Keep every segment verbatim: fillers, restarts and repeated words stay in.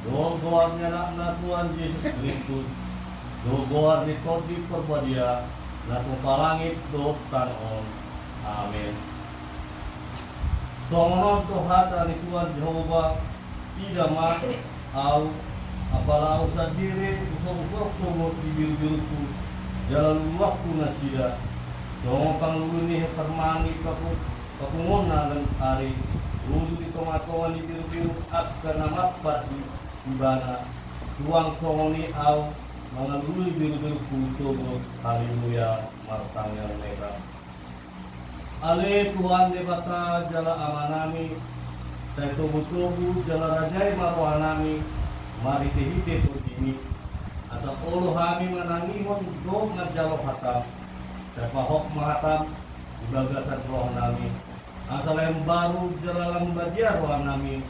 dohot goar ni Anakna Tuhan Jesus Kristus, dohot goar ni Tondi Parbadia, na tumompa langit dohot tano on. Amen. Songon on do hata ni Tuhan Jahowa: Ida ma, ahu, apala ahu sandiri husobushon sogot di birubirungku jala luluanku nasida, songon panglului ni parmani papu-, papunguonna langit ari, ujung di tongatonga ni birubirung angka na mampat di ibana, suang songon i ahu mangalului birubirungku sogot. Haleluya. Martangiang ma hita. Ale Tuhan Debata jala Amanami, sai togutogu jala rajai ma rohanami marhitehite Tondimi, asa olo hami manangihon dohot manjalo hataM. Sai pahot ma hataM di bagasan rohanami, asa lam baru jala lam badia rohanami.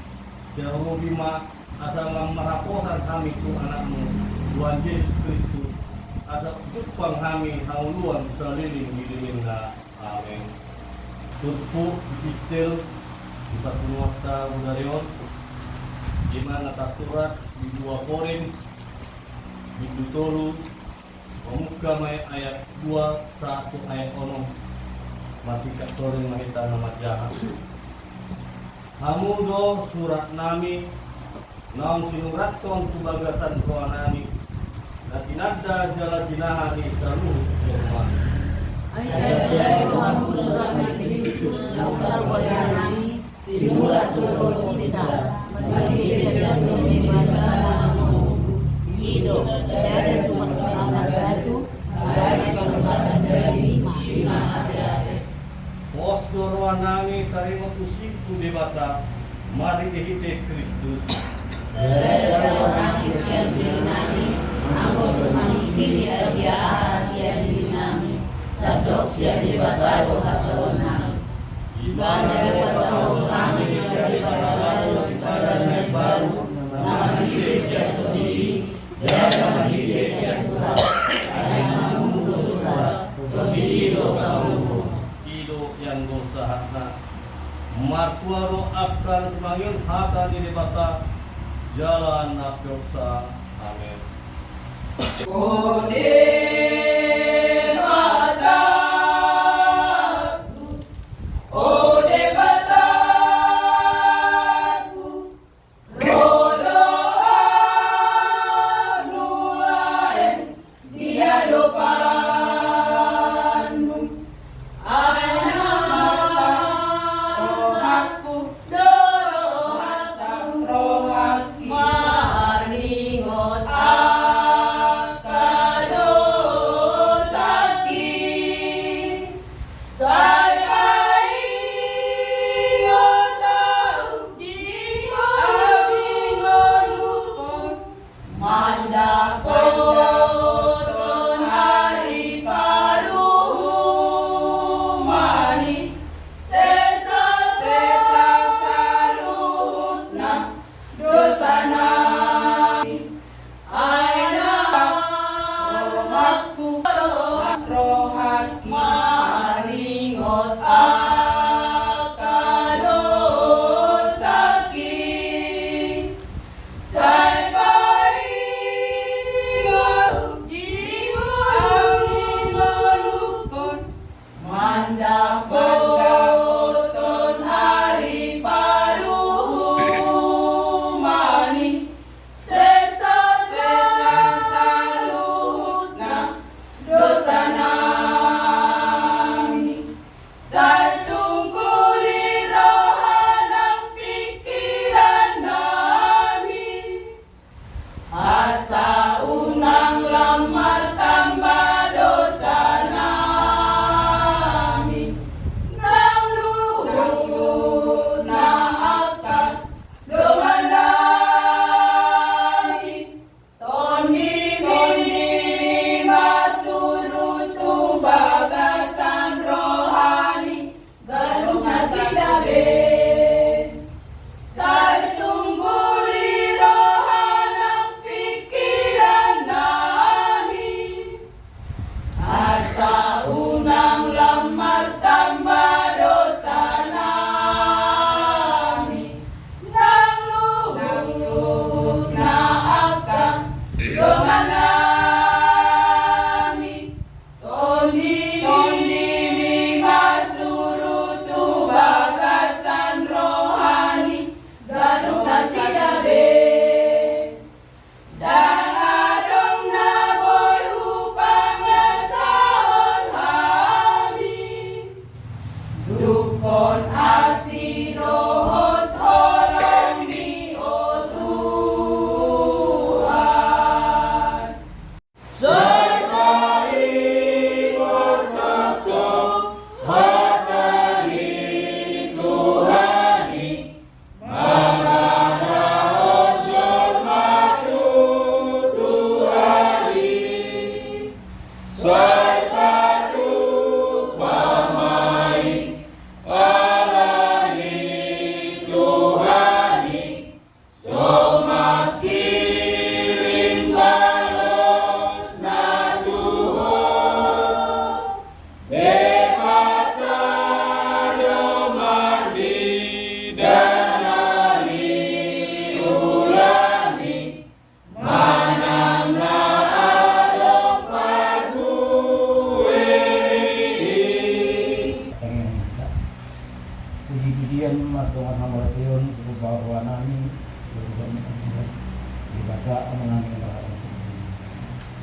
Sai urupi ma, asa lam marhaposan hami tu AnakMu, Tuhan Jesus Kristus, asa jumpang hami hangoluan saleleng ni lelengna. Amen. Turpuk di epistel di parpunguanta bodari on, i ma na tarsurat di dua Korint, bindu tolu, mamungka ma i ayat dua sahat tu ayat onom. Marsingkat soring ma hita na manjaha. Hamu do suratnami, naung sinurathon tu bagasan rohanami, na tinanda jala tinahan ni saluhut jolma. Ai tanda do hamu surat ni Kristus na ungkap rohanami, sinurat do tu hita, marhite sian Tondi ni Debata na margogo. I do, ndada tumangihon anak batu, apalagi pangumpatan daging, i ma ateate. Pos do rohanami taringot tu singkop Debata marhitehite Kristus. Ndada rohanami sian dirinami, anggo tung mangihiri agia aha sian dirinami, sandok sian Debata do hataonnami. Ibana do patahononnami gabe parhalado pardalanan baru, na marhite sian Tondi i, ndada marhite sian surat. Ai na mangungkap surat, Tondi i do pangungkap. I do ianggo sahatna. Martua do angka na tumangihon hata ni Debata jala na pinasahatna. Amen. O Debata, o Debata, ro do ahu nuaeng di adopanMu. Ai na masa rohangku, do rohangku, marningot angka do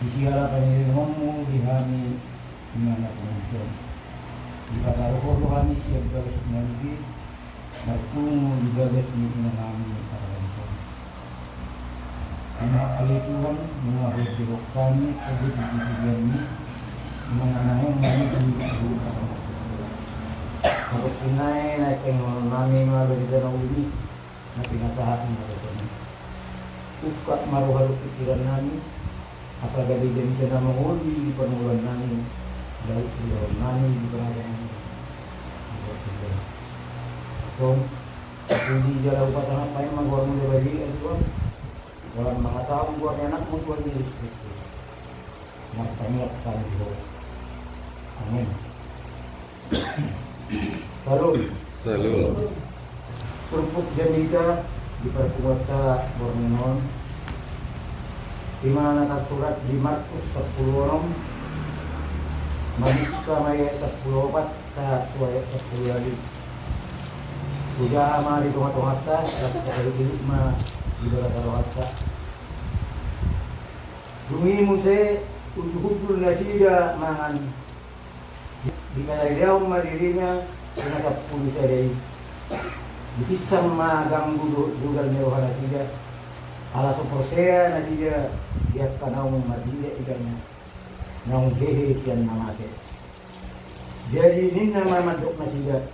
Disi ala pangkirimon-Mu di hami, di mana pun dison. Dipataruhon Ho hami sian bagas na rugi, marpungu di bagas ni inang hami paradiso. Ima ale Tuhan, nunga Ho dihok hami, age di pingkiran-Mi, ima na naeng manuju tu hasangapon. Mangkok pinai naeng tenggonon nami ma barita na uli, na pinasahat ni Ho. Ungkap ma roha dohot pingkiran nami, asa gabe jamita na mangolu di parngoluan nami, dohot di roha nami di parngoluan nami. Antong, puji jala hupasangap ma goar-Mu na badia, Tuhan. Dalam mangasahon goar ni Anak-Mu Tuhan Jesus Kristus, martangiang hami di Ho. Amin. Syalom. Syalom. Turpuk jamita di parpunguanta borngin on, ima na tarsurat di Markus sampulu onom, mamungka ma ayat sampulu opat sahat tu ayat sampulu ualu. Hujaha ma di tongatonganta, laos tapaihut-ihut ma di bagasan rohanta. Dung i muse, uju hundul nasida mangan. Dipasaridaon ma dirina tu na sampulu sada i. Dipinsang ma ganggu dohot jugal ni roha nasida. Ala so porsea nasida di angka naung marnida i, naung hehe sian na mate. Jadi ninna ma mandok nasida: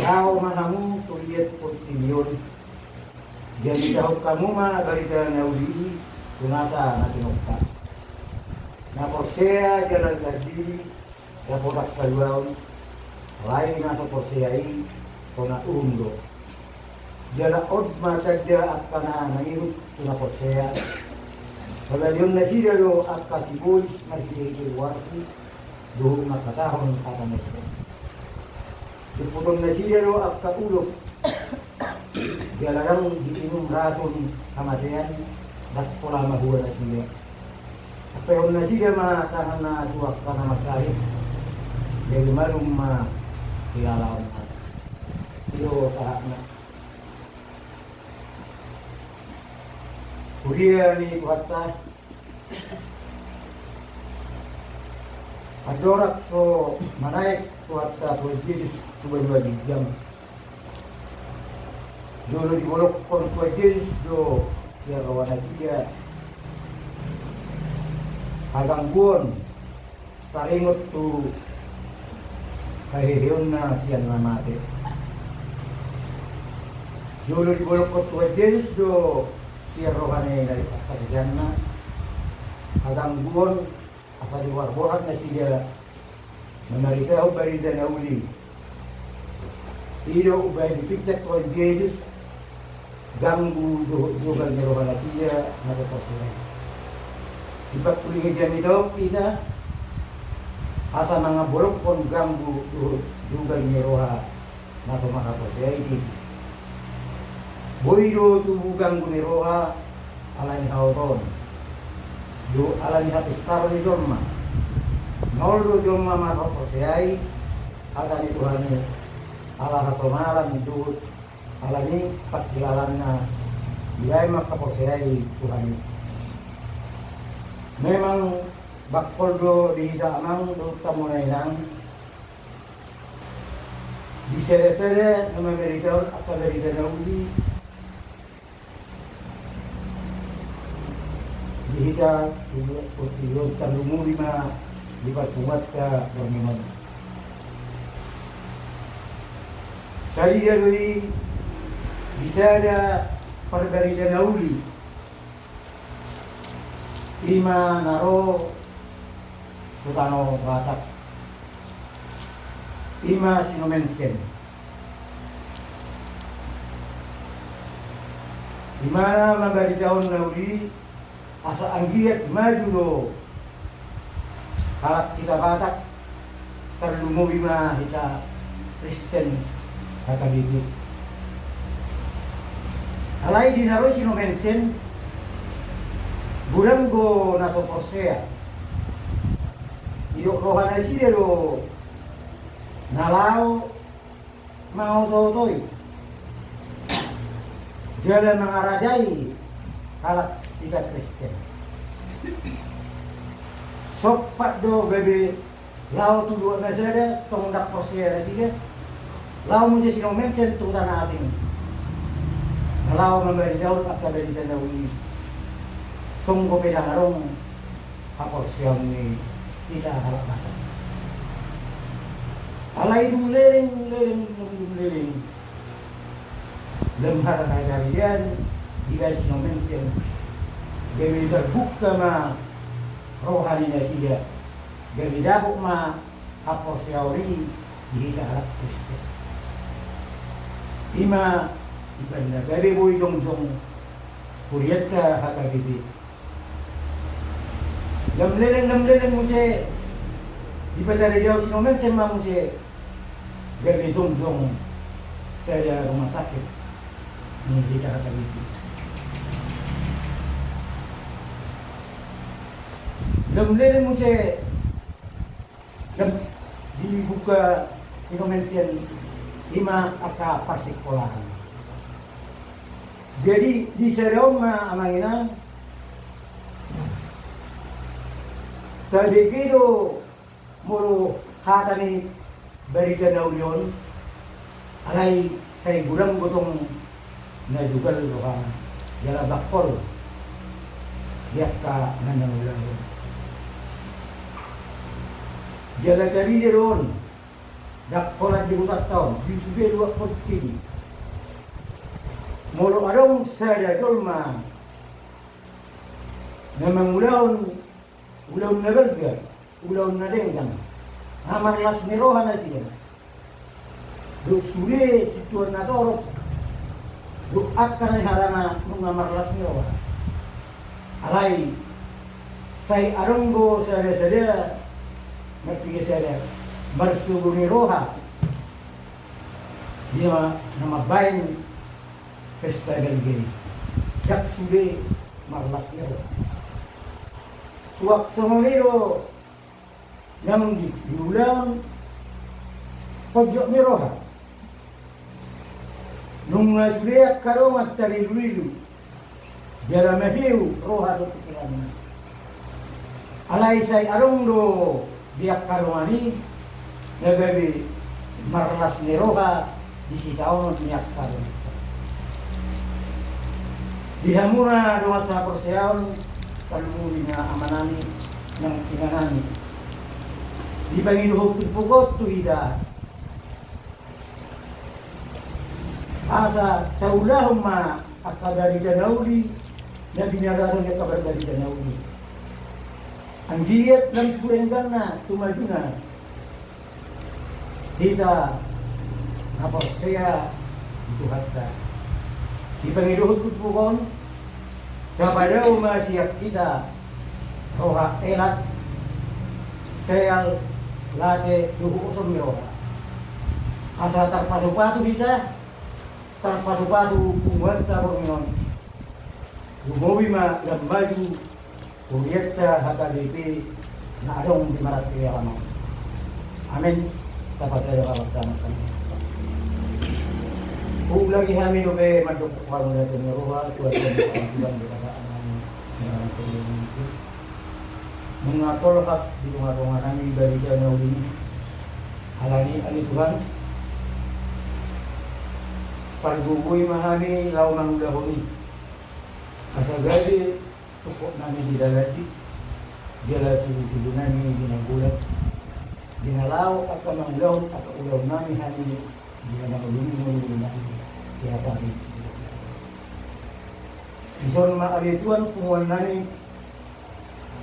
Laho ma hamu tu liat portibi on, jamitahon hamu ma barita na uli i tu nasa na tinongka. Na porsea jala na tardidi, dapotan haluaon, alai na so porsea i hona uhum do. Jala on ma tanda angka na mangihuthon tu na porsea: Pabalion nasida do angka sibolis marhitehite luarhu, dohot mangkatahon hata na ihuthon. Jomputon nasida do angka ulok, jala ndang diinum rasun hamatean, ndang pola mahua nasida. Ampehon nasida ma tanganna tu angka na marsahit, jadi malum ma hilalaonna. I do sahatna. Huria ni Tuhanta, andorang so manaek Tuhanta Tuhan Jesus tu banua ginjang, jolo dibolongkon Tuhan Jesus do sian roha nasida hagangguon taringot tu haheheonna sian na mate. Jolo dibolongkon Tuhan Jesus do sian roha ni angka siseanna hagangguon, asa diparborhat nasida mamaritahon barita na uli. I do umbahen dipinsang Tuhan Jesus ganggu dohot jugal ni roha nasida na so porsea i. Dipangkulingi jamita on hita, asa mangabolongkon ganggu dohot jugal ni roha na so marhaporseai di Jesus. Boi do tubu ganggu ni roha ala ni haotoon dohot ala ni hapistaron ni jolma. Maol do jolma marhaporseai hata ni Tuhan i, ala hasomalan dohot ala ni pangkilalaanna dibaen manghaporseai Tuhan i. Memang bangkol do di hita amang dohot hamu na inang, di sada-sada na mamaritahon angka barita na uli di hita, tu portibi on, tarlumobi ma di parpunguanta borngin on. Tarida do i di sada parbarita na uli, ima na ro tu tano Batak, ima si Nommensen. Imana mambaritahon na uli, asa anggiat maju do halak hita Batak, tarlumobi ma hita Kristen H K B P. Alai di na ro si Nommensen, godang do na so porsea. Didok roha nasida do na laho mangoto-otoi jala mangarajai halak hita Kristen. Sompat do gabe laho tu luat na sada, tong ndang porsea nasida. Laho muse si Nommensen tu tano asing. Na laho mambaritahon angka barita na uli. Tong dope ndang adong haporseaon ni hita halak Batak. Alai dung leleng, leleng, dung leleng. Lam harharian dibaen si Nommensen. Gabe tarbuka ma roha ni nasida. Gabe dapot ma haporseaon i di hita halak Kristen. I ma ibana gabe boi jongjong hurianta H K B P. Lam leleng, lam leleng muse dipataridao si Nommensen ma muse gabe jongjong sada rumah sakit ni hita H K B P. Lam leleng muse lam dibuka si Nommensen i ma angka parsikolaan. Jadi di sada on ma amang inang, tabege do molo hata ni barita na uli on, alai sai godang do tong na jugal rohana jala bangkol di angka na mangulahon. Jala tarida do on, ndang holan di hutanta on, di sude luat portibi. Molo adong sada jolma na mangulahon ulaon na balga, ulaon na denggan, nga marlas ni roha nasida. Dohot sude sintua na torop dohot angka na niharana nunga marlas ni roha. Alai sai adong do sada-sada na piga sada marsogo ni roha di na mambaen pesta balga i, ndang sude marlas ni roha. Suang songon i do na manggi di ulaon ponjot ni roha. Nunga sude angka dongan tarilu-ilu jala mahiu roha dohot pikiranna. Alai sai adong do di angka dongan i na gabe marlas ni roha di sitaonon ni angka dongan. Di hamuna dongan sahaporseaon, parlinggomi na amanami nang inanami, dipangido turpuk on tu hita asa taulahon ma angka barita na uli na binaraton ni angka barbarita na uli. Anggiat lam tu dengganna, tu majuna hita na porsea di Tuhanta. Dipangidohon turpuk on, tapadao ma sian hita roha elat, teal, late dohot osom ni roha. Asa tarpasupasu hita, tarpasupasu punguanta borngin on. Lumobi ma lam maju hurianta H K B P na adong di marantiri alaman. Amen. Tapasada ma rohanta. Huulaki hami dope mandok pamauliateon ni roha tu Tuhan, Tuhan di kata aman. Nunga tolhas di tonga-tonga nami barita na uli i. Alani i ale Tuhan, pargogoi ma hami laho mangulahon i. Asa gabe tungkot nami di dalan i, jala suhut-suhut nami di na golang. Di na laho angka mangulahon angka ulaon nami hami di na mangulahon ulaon nami siapa di. Dison ma ale Tuhan punguan nami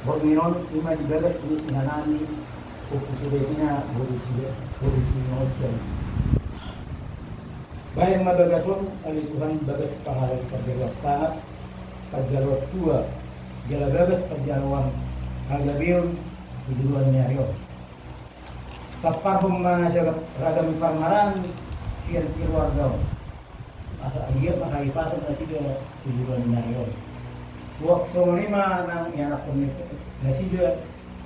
borngin on, i ma di bagas ni inanami Ompu Sebaikina boru si, boru si Ngonjang. Baen ma bagas on ale Tuhan bagas pahala parjaloan sangap, parjaloan tua, jala bagas parjaloan hagabeon di joloan ni ari on. Tamparhon ma na sagap ragam parmaraan sian keluarga on. Asa anggiat ma hahipason nasida tu joloan ni ari on. Suang songon i ma nang ianakhon nasida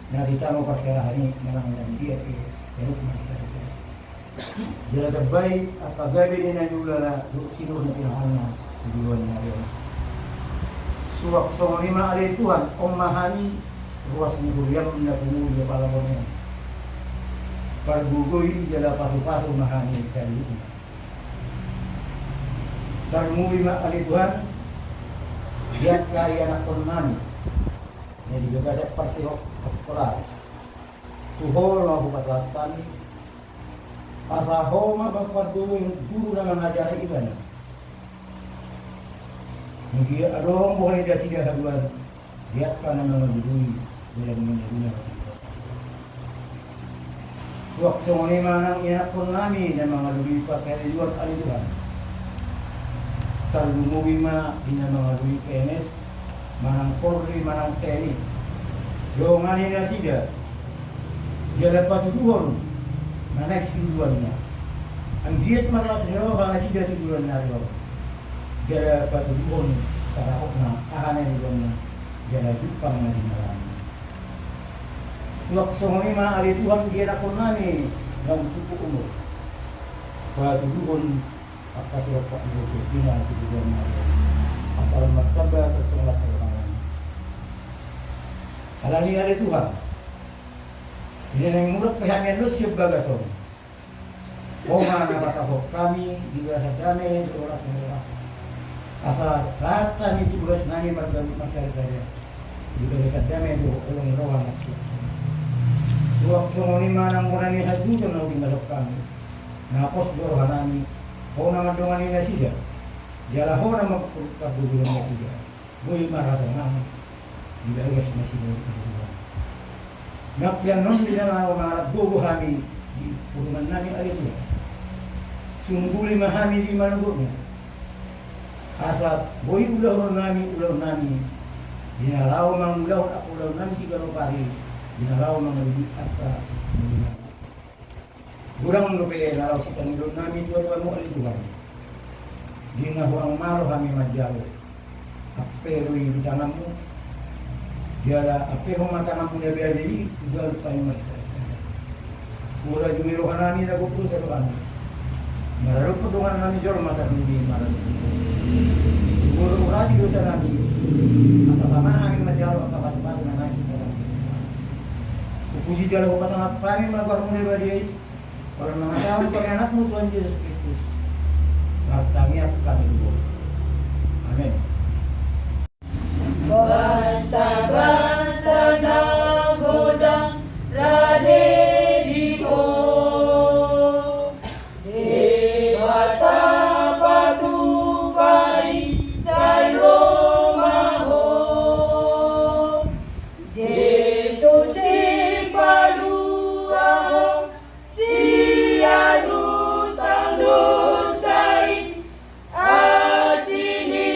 na di tano parserahan i manang na di dia pe, ganup ma sada-sada. Jala tambai angka gabe ni na niula dohot sinur ni pinahanna tu joloan ni ari on. Suang songon i ma ale Tuhan, on ma hami ruas ni huriam na pungu di Apala Borneo. Pargogoi jala pasupasu ma hami saluhutna. Tarlumobi ma ale Tuhan di angka ianakkon nami na di bagasan parsihol, parsikolaan. Tu Ho ma hupasahat hami, asa Ho ma pardomu guru na mangajari ibana. Anggiat adong boha ni nasida haduan di angka na mangalului dalan ni na guna. Suang songon i ma nang ianakkon nami na mangalului parhaliluan ale Tuhan. Tarlumobi ma di na mangalului P N S, manang Polri, manang T N I. Dongani nasida jala patuduhon na naeng siuluanna. Anggiat marlas ni roha nasida tu joloan ni ari on. Jala patuduhon saotik-otikna aha na niuluanna, jala jumpang na jinalaanna. Suang songon i ma ale Tuhan di ianakkon nami naung cukup umur. Patuduhon angka sirompak ni roha ni na tu joloan ni ari on. Asa lam martamba tongtong las ni rohana. Alani i ale Tuhan, di na naeng mulak pe hami annon sian bagas on, Ho ma na patahon hami di bagasan dame dohot las ni roha. Asa sahat hami tu bagas nami margabut marsada-sada di bagasan dame dohot holong ni roha na sian Ho. Suang songon i ma nang bona ni hasuhuton na hudinggahon hami, na pos do roha nami, Ho na mandongani nasida, jala Ho na mampargogoi nasida. Boi ma rasa nang di bagas nasida i ale Tuhan. Nang pe annon di na laho mangalap gogo hami di hurungan nami ale Tuhan, sungguli ma hami di manogotna. Asa boi ulaon nami, ulaon nami, di na laho mangulahon angka ulaon nami siganup ari, di na laho mangalului angka na guna. Godang dope na laho sitangidoon nami tu adopanmu ale Tuhan. Di na hurang malo hami manjalo, ampe do i di tanganmu. Jala ampe Ho ma tanganmu na bade i tu ganup hami marsada-sada. Ura jumi roha nami na gok dosa do hami, maradophon dongan nami jolma tarlumobi maradophon. Sumurung urasi dosa nami, asa tama hami manjalo angka pasupasu na naeng sitangidoon. Hupuji jala hupasangap hami ma goarmu na badia i, holan mangasahon pe anakmu Tuhan Jesus Kristus, martangiang hami tu Ho. Amen. Basabasa na godang rade di Ho, Debata patupa i sai ro ma Ho. Jesus sipalua ho sian hutang dosa i, asi ni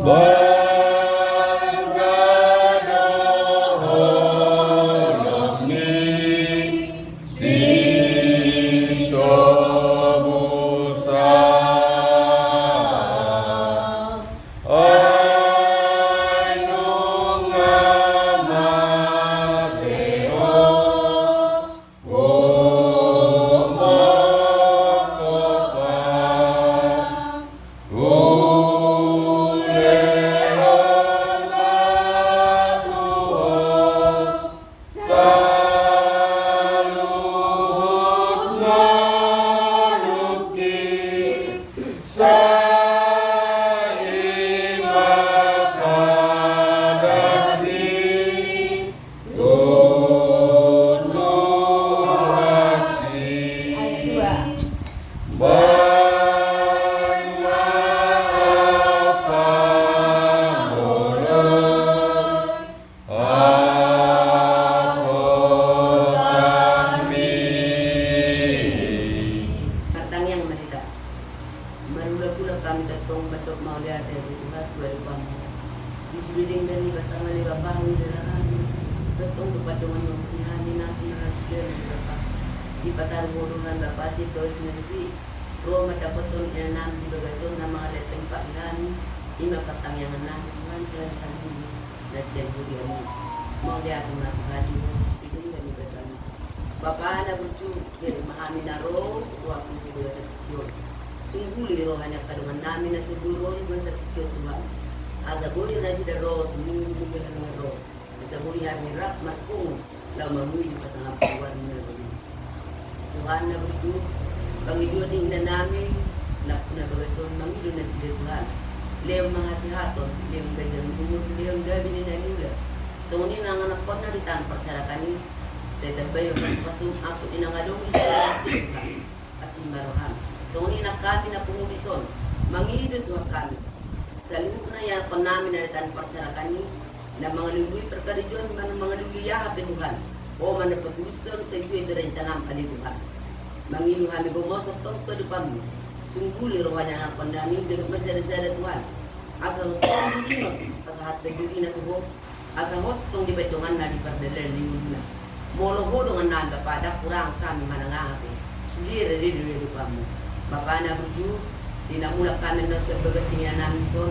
Bangga do holong ni Sitobusa. Ai nunga mate ho, gumomhon ma hulehon na tu ho, saluhut ngolungki, sai i ma padan ni tunduhanki. Ayat dua. Baen ma ampang bolon haposanmi. Martangiang ma hita. Marhulahula hami tongtong mandok mauliate tu Tuhan, tu adopanMu. Di sude denggan ni pasangan ni Bapa, huida hami tongtong do pandongan ni hami na sumahasida ni Bapa. Dipataru Ho do hami Bapa, sian bagas ni roha i, ro mandapothon inanami di bagas on na mangalehon tempat di hami, i ma partangiangannami Tuhan, sian sandiri na sian huriaMu. Mauliate ma tu Ho, di sude denggan ni pasangan. Bapa na burju, jadi ma hami na ro tu bagasan tingki on. Sungguli roha ni angka dongannami na so boi ro di bagasan tingki on Tuhan. Asa boi nasida ro tu minggu-minggu na naeng ro. Asa boi hami rap marpungu laho mamungka di pasangan panggoarMu na badia. Tuhan na burju, pangidoan ni inanami na puna bagas on, mangido nasida Tuhan. Lehon ma hasehaton, lehon ganjang ni umur, lehon gabe ni na niula. Songon i nang anakkonna di tangan parserahan i, sai tambai ma pasu-pasu angkup ni na ngadong di tangan. Asi ma rohaM. Songon i nang hami na pungu dison, mangido Tuhan hami. Saluhutna ianakkonnami na di tangan parserahan i, na mangalului parkarejoan, na mangalului aha pe Tuhan, Ho ma na patulushon sesuai tu rencanaM ale Tuhan. Mangido hami gomos tongtong tu adopanMu. Sungguli roha ni anakkonnami, ganup ma sada-sada Tuhan. Asa tongtong diingot pasahathon dirina tu Ho. Asa hot tong dibaen donganna di pardalanan ni ngoluna. Molo Ho dongannami Bapa, ndang hurang hami manang aha pe. Sude rade do di adopanMu. Bapa na burju, di na mulak hami annon sian bagas ni inanami dison,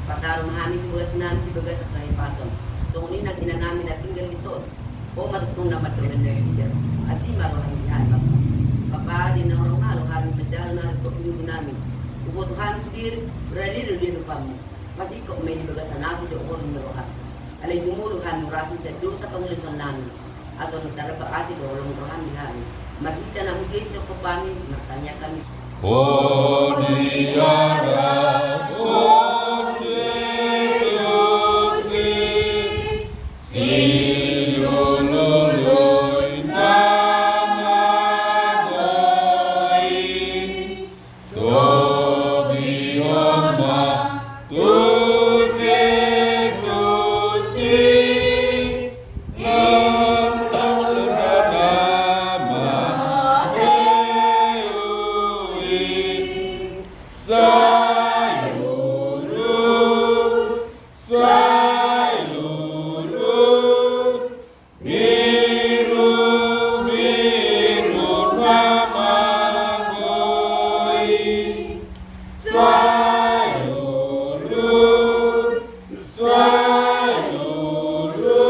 pataru ma hami tu bagasnami di bagasan hahipason. Songon i nang inanami na tinggal dison, Ho ma tongtong na mandongani nasida. Asi ma rohaM di hami Bapa. Bapa, di na hurang na ro hami manjalo na ro di ngolunami, huboto hami sude rade do di adopanMu. Pasingkop ma i di bagasan asi dohot holong ni rohaM. Alai jumolo hami hurasa sian dosa pangidoannami, asa unang tardampak asi dohot holong ni rohaM di hami. Marhite anakMu Jesus, Tuhan nami, martangiang hami. Ho diarahon Jesus i, silului-lui na maboi. Togihon ma tu Jesus i, nang hata na maheu i, sai lulu, sai lulu. Birubiru na maboi, sai lulu, sai lulu.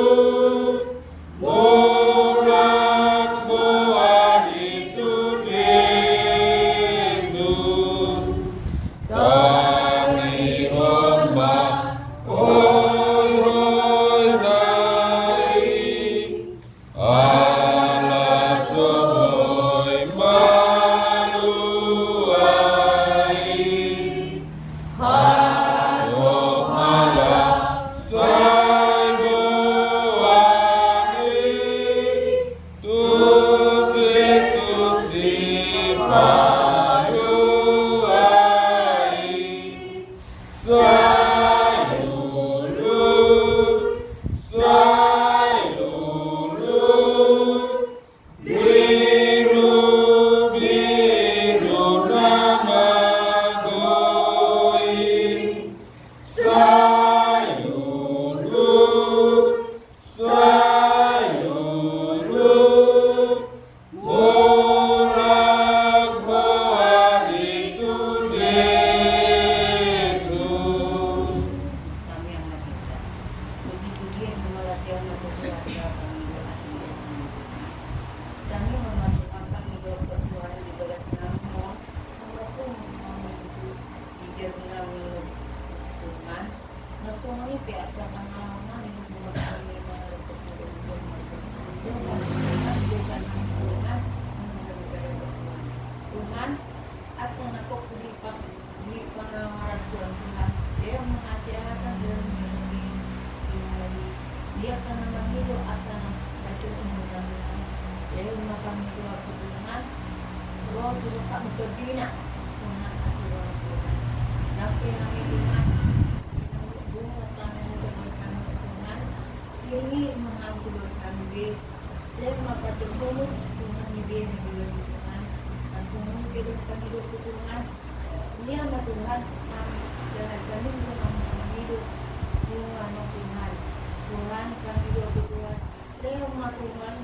Mulak boan i tu Jesus, tangihon ma hoihoi na i. Ala so boi malua i. Hami Tuhan, bongot hami na denggan hami Tuhan, iringi ma Ham tu bagas hami be. Lehon ma panjouonMu Tuhan, di dia na denggan Tuhan. PanjouonMu pe dohot pangidoanMu Tuhan. Ia ma Tuhan, hami, jahat hami Tuhan, hami na mangido. Tuhan ma Tuhan, Tuhan pangidoanMu Tuhan. Lehon ma Tuhan,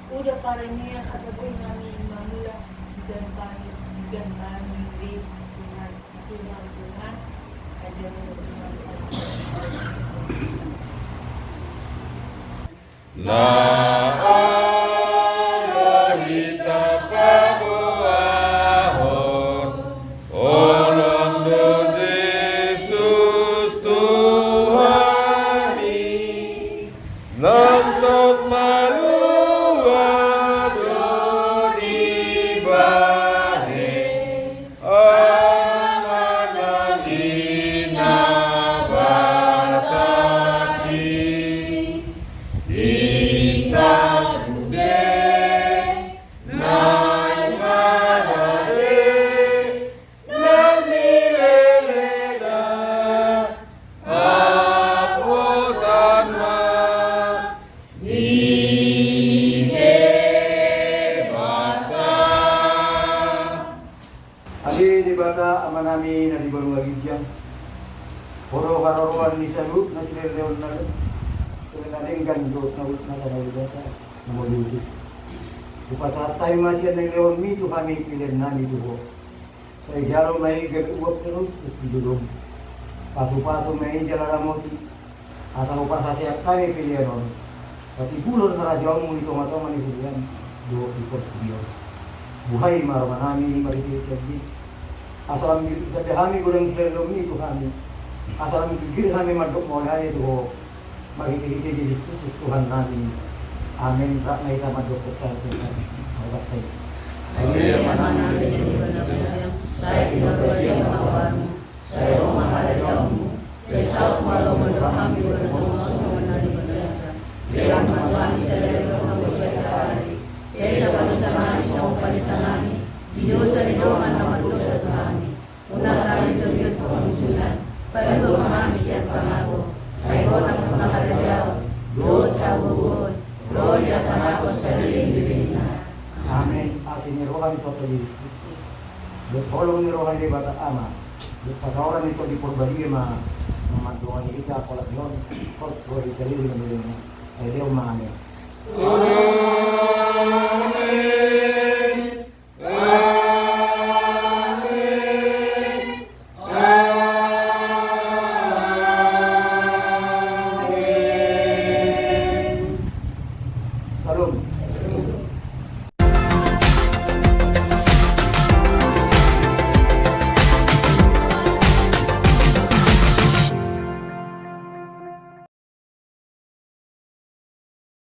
uda paremea asa boi hami mangula di ganbang, di ganbang ni Tuhan. Tuhan, Tuhan, ajar Tuhan. Na olo hita paboahon, holong do Jesus tu hami. Naung so malua do dibahen Amanami Nabatami, hita sude naeng marade, na mileleda haposan ma ni Debata. Ale Debata Amanami na di banua ginjang, Ho do haroroan ni saluhut na silehonlehon na, songon na denggan dohot na uli, na uli basa, na mauliutus. Hupasahat hami ma sian na nilehonMi tu hami pelean nami tu Ho. Sai jalo ma i gabe uap na ros tu joloM. Pasupasu ma i jala ramoti, asa huparhaseang hami pelean on, patimbulhon harajaonMu di tongatonga ni huriaM dohot di portibi on. Buhai ma rohanami marhitehite tondiM, asa lam di, gabe hami godang silehonlehonMi tu hami, asa lam girgir hami mandok mauliate tu Ho. Marhitehite Jesus Kristus Tuhannami. Amen. Rap ma hita mandok. Ale Amanami na di banua ginjang, sai pinarbadia ma goarMu, sai ro ma harajaonMu, sai saut ma lomo ni rohaM di banua tonga on songon na di banua ginjang. Bere ma tu hami sadari on hangoluan sahali. Sesa panesanami songon panesanami di dosa ni dongan na mardosa tu hami. Unang hami togihon tu pangunjunan, palua ma hami sian pangago. Ai Ho nang na harajaon dohot hagogoon, ro di hasangapon saleleng ni lelengna. Amen. Asi ni roha ni Tuhanta Jesus Kristus, dohot holong ni roha ni Debata Ama, dohot pasaoran ni Tondi Porbadia ma mandongani hita apala ni on, hot ro di saleleng ni lelengna. Ai lehon ma. Amen. Amen.